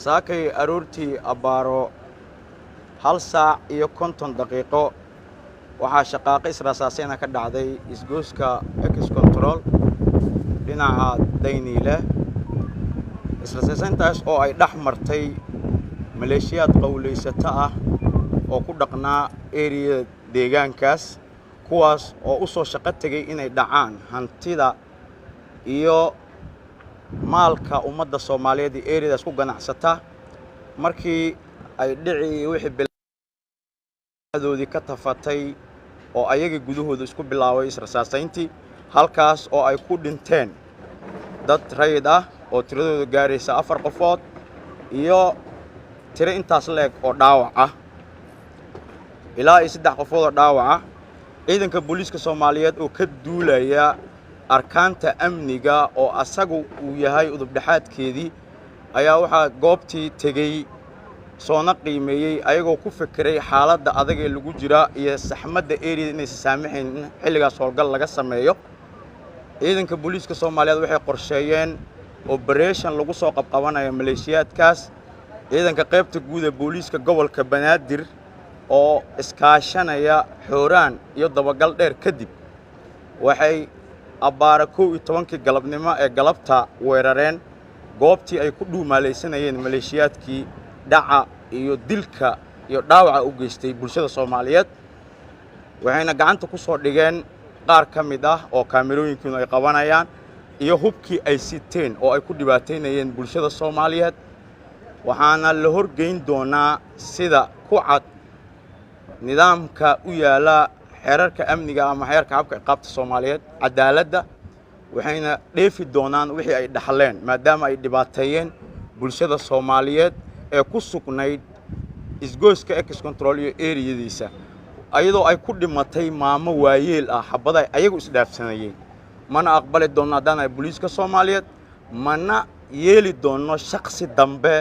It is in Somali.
Saakay aroortii abbaaro 1 saac iyo 50 daqiiqo waxaa shaqaaqo israasaaseyna ka dhacday isgoyska Ex Control, dhinaca Dayniile. Israasaaseyntaas oo ay dhex martay maleeshiyaad qowlaysato ah oo ku dhaqnaa area deegaankaas, kuwaas oo u soo shaqo tegey inay dhacaan hantida iyo maalka ummadda Soomaaliyeed ee areadaas ku ganacsata. Markii ay dhici wixii bidoodii ka tafatay oo ayaga gudahooda isku bilaabay israsaasayntii, halkaas oo ay ku dhinteen dad rayid ah oo tiradooda gaaraysa afar qofood iyo tiro intaas la-eg oo dhaawac ah, ilaa iyo saddex qofood oo dhaawac ah. Ciidanka booliiska Soomaaliyeed oo ka duulaya arkaanta amniga oo asagu uu yahay udubdhexaadkeedii ayaa waxaa goobtii tegey, soona qiimeeyey, ayagoo ku fekeray xaaladda adag ee lagu jira iyo saxmadda areada inaysan saamaxayn in xilligaas howlgal laga sameeyo. Ciidanka booliiska Soomaaliyeed waxay qorsheeyeen operation lagu soo qabqabanaya maleeshiyaadkaas. Ciidanka qaybta guud ee booliiska gobolka Banaadir oo iskaashanaya xooraan iyo dabagal dheer kadib waxay abbaara 11-kii galabnimo ee galabta weerareen goobtii ay ku dhuumaalaysanayeen maleeshiyaadkii dhaca iyo dilka iyo dhaawaca u geystay bulshada Soomaaliyeed, waxayna gacanta ku soo dhigeen qaar ka mid ah oo kaamirooyinkiinu ay qabanayaan iyo hubkii ay siteen oo ay ku dhibaataynayeen bulshada Soomaaliyeed. Waxaana la horgeyn doonaa, sida ku cad nidaamka u yaala xeerarka amniga ama xeerka habka ciqaabta Soomaaliyeed, cadaaladda, waxayna dheefi doonaan wixii ay dhaxleen, maadaama ay dhibaateeyeen bulshada Soomaaliyeed ee ku sugnayd isgoyska Ex Control iyo areadiisa, ayadoo ay ku dhimatay maamo waayeel ah xabada ayagu isdhaafsanayeen. Mana aqbali doonno haddaan ahay booliiska Soomaaliyeed, mana yeeli doonno shaksi dambe.